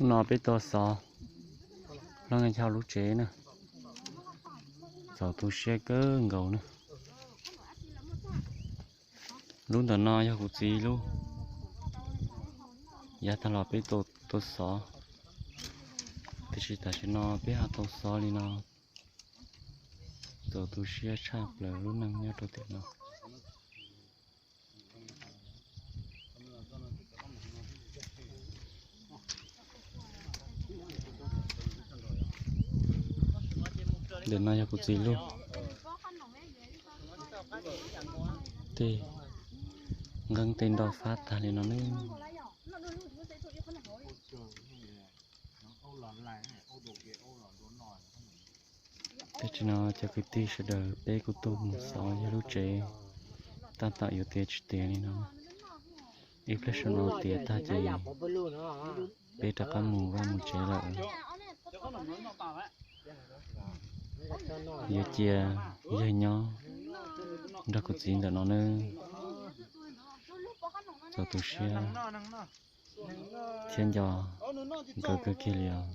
Hnub no peb tuaj xov Looj Neej Chauj lub tsev na, txaus tu siab kawg nkaus na. Lub ntawm no yog kuv txiv lub, yav tag los peb tuaj xov, tiam sis tam sim no peb ho tau xov li no, txaus tu siab tshaj plaws lub neej nyob rau tiam no. Ntawm no yog kuv txiv lub, tej nqeeb tej ntoj fab tag li no ne. Tab sis no cov kwv tij sawv daws peb kuj tuaj mus xov yog lub tsev tab tom yuav tiav tsis tiav li no. Ib pliag saum no tiav tag ces peb rov qab mus vaj mus tsev lawm. Yuav cia yawg nyob nrog kuv txiv ntawm no nawb. Txaus tu siab thiab nco nkawd kawg kiag li os.